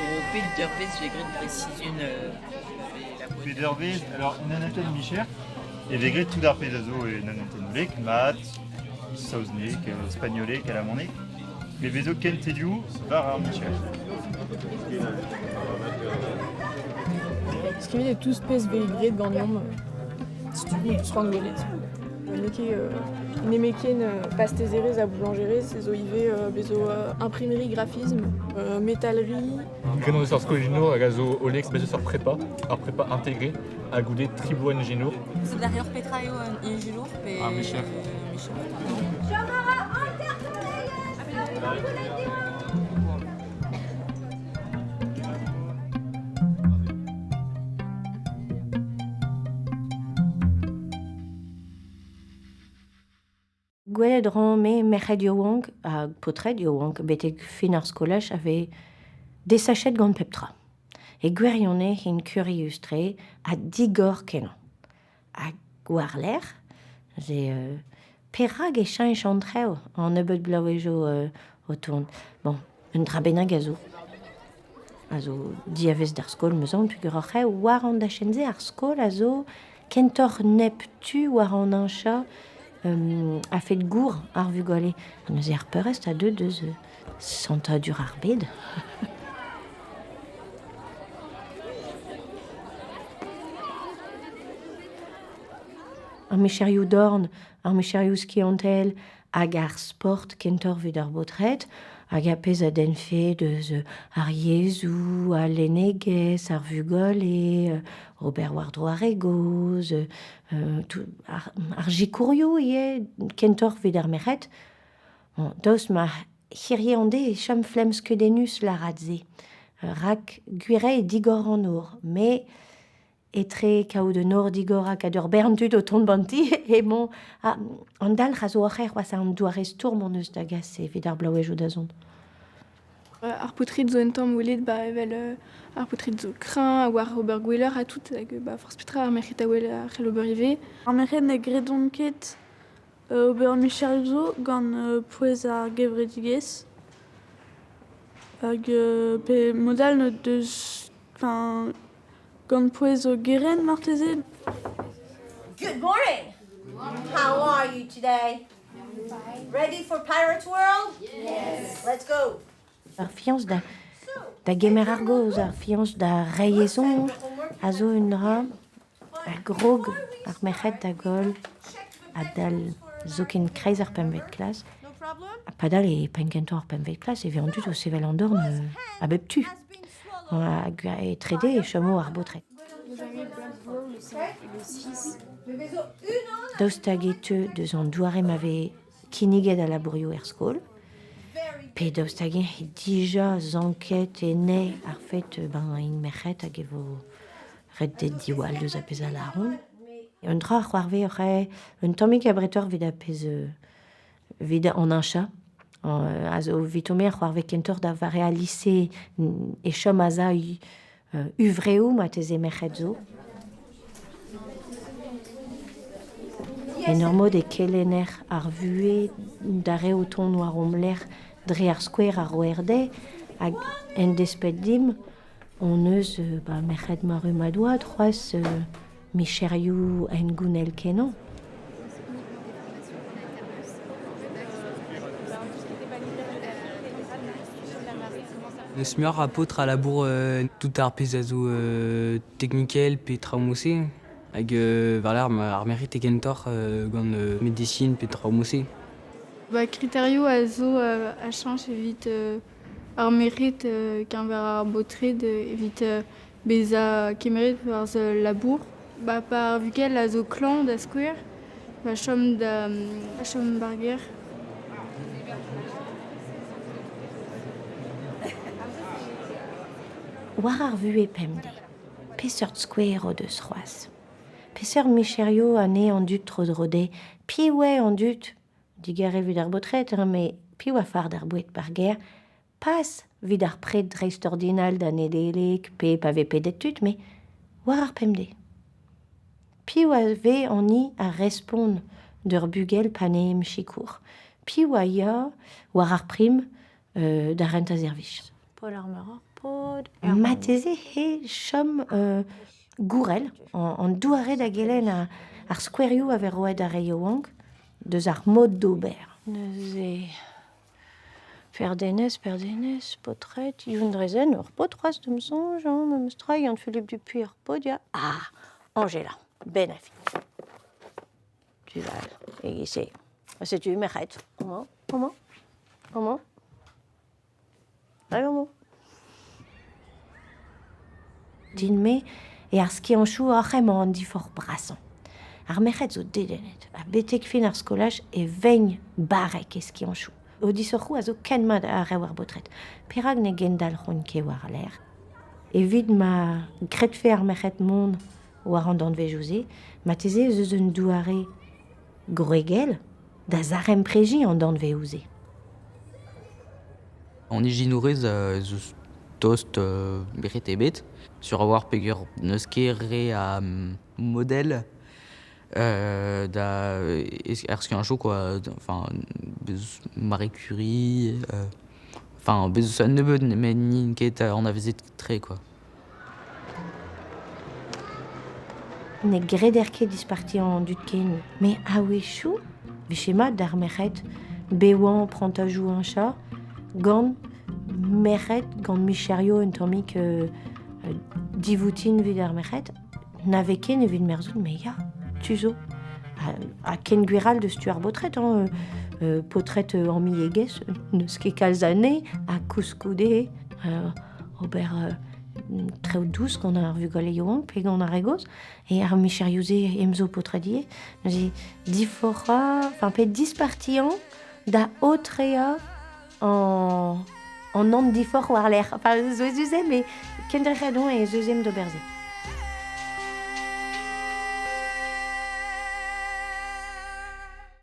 War-dro pet eurvezh 'vez graet dre sizhun Pet eurvezh, alors en un hentenn micher e vez graet tout ar pezh a zo en un hentenn hollek, mat, saozneg, spagnoleg, alamaneg. Me vezo kentelioù war ar micher. Skrivet eo tout pezh 'vez graet ganeomp setu c'hoant gwelet. N'eo ket nemetken pastezerezh ha boulanjerezh, zo ivez bez zo imprimerie graphisme, métallerie. Graet hon eus ur skolaj-enour hag a zo hollek bez eus ur prepa, ur prepa intégré ha goude tri bloaz ingénour. Gouzout a reoc'h petra eo un ingénour pe Ar micher. micher. Gwelet 'ran-me merc'hed yaouank ha paotred yaouank betek fin ar skolaj a vez desachet gant pep tra. E gwirionez int kurius-tre ha digor-kenañ. Ha war-lerc'h se perak e cheñch an traoù an nebeud bloavezhioù o tont. Bon, un dra bennak a zo. A zo diavaez d'ar skol 'm eus aon peogwir oc'h eo war an dachenn-se ar skol a zo kentoc'h neptu war an heñchañ a-fet gour ar vugale. Neuze ar peurrest a deu deus santadur ar bed. Ar micherioù dorn, ar micherioù skiantel hag ar sport kentoc'h evit ar baotred hag ar pezh a dennfe deus ar yezhoù, al lennegezh, ar vugale, ober war-dro ar re gozh, ar sikourioù ivez kentoc'h evit ar merc'hed. Bon, daoust ma hirie an deiz e chom flemm skeudennus lârat se rak gwir eo digor an nor met etre kaout un nor digor hag ur bern tud o tont b'an ti emañ an dalc'h a zo oc'h c'hoazh an doare stourm hon eus da gas evit ar bloavezhioù da zont. Ar paotred zo un tamm welet ba evel ar paotred zo kreñv a oar ober gwelloc'h ha tout hag ba forzh petra ar merc'hed a wel a c'hell ober ivez. Ar merc'hed ne gredont ket ober micherioù zo gant pouez ar gevredigezh hag pe mod all n'o deus enfin gant pouez o gerent marteze. Good morning. How are you today? Ready for Pirates World? Yes. Let's go. Ar fiañs da, da gemer ar gaoz, ar fiañs da reiñ e soñj a zo un dra a grog ar merc'hed da goll adal zoken kreiz ar pempvet klas. Ha padal e penn-kentañ ar pempvet klas e vez an dud o sevel an dorn a bep tu. Hag e trede e chomo ar baotred. Daoust hag e teu deus an doare ma vez kinniget al labourioù er skol pe daoust hag-eñ he dija sanket enne ar fet ben int merc'hed hag e vo ret dezhe diwall deus ar pezh a lâront. Un dra a c'hoarvez oc'h eo un tammig abretoc'h evit ar pezh evit an heñchañ. A zo evito-me a c'hoarvez kentoc'h da vare al lise e chom aze huñvreoù marteze merc'hed zo. En ur mod e kelenner ar vuhez d'ar re o tont war hom lerc'h dre ar skouer a roer dezhe hag en desped dimp hon eus ba merc'hed ma rummad oad c'hoazh micherioù hengounel-kenañ. N'eus muioc'h a paotr a labour tout ar pezh a zo teknikel pe traoù mod-se hag war-lerc'h ar merc'hed eo kentoc'h gant medisin pe traoù mod-se. Ba kriterioù a zo a chañch evit ar merc'hed keñver ar baotred evit bezañ kemeret war labour. Ba pa ar vugel a zo klañv da skouer, ba chom da chom ba'r gêr. War ar vuhez pemdez, peseurt skouer o deus c'hoazh? Peseurt micherioù anezhe an dud tro-dro dezhe? Piv eo an dud? Digarez evit ar baotred, hein, met piv a fard ar boued ba'r gêr? Pas evit ar pred dreistordinal da Nedeleg pe pa vez pedet tud, met war ar pemdez. Piv a vez an hini a respont d'ur bugel pa n'eo sikour? Piv a ya war ar prim da rentañ servij? Paul ar meur ar pod. Mateze he chom gourel, an douare da gelen ar skouerioù a vez roet ar re yaouank deus ar mod d'ober. Neuze Ferdenez, Perdenez, Potret, Youn Drezen, ur paotr c'hoazh da'm soñj, hein, memes tra, Yann-Philippe Dupuy ur paotr, ya. Ah, Angela, ben a fin. Tu vas, e-giz-se. Ha setu merc'hed. Amañ, amañ, amañ. Hag amañ. Din-me eo ar skianchoù oc'h emañ an diforc'h brasañ. Ar merc'hed zo dedennet ha betek fin ar skolaj e vegn barrek e skianchoù. O disoc'hoù a zo ken mat ha rev ar baotred. Perak ne gendalc'hont ket war-lerc'h? Evit ma gredfe ar merc'hed mont war an danvezioù-se, marteze ez eus un doare gwregel da zaremprejiñ an danvezioù-se. An ijinourez ez eus tost beret ebet, sur a-walc'h peogwir n'eus ket re a model da er skianchoù quoi, enfin bez Marie Curie, enfin bez un nebeud met n'int ket anavezet tre quoi. Ne greder ket dispartiañ an dud ken, met a-wechoù 'vije mat d'ar merc'hed bevañ prantajoù heñchañ gant merc'hed, gant micherioù un tammig divoutin evit ar merc'hed. Na vez ken evit merzout, mais ya, tu zo. Ha ken gwir all deus tu ar baotred, hein, paotred amiegezh, n'eus ket kalz anezhe, ha koulskoude ober traoù dous gant ar vugale yaouank pe gant ar re gozh. E ar micherioù-se em zo paotred ivez. Neuze diforc'hañ, enfin pe dispartiañ da aotreañ an an diforc'h war-lerc'h. Enfin, souezhus eo, met kendrec'het on ez eus ezhomm d'ober se.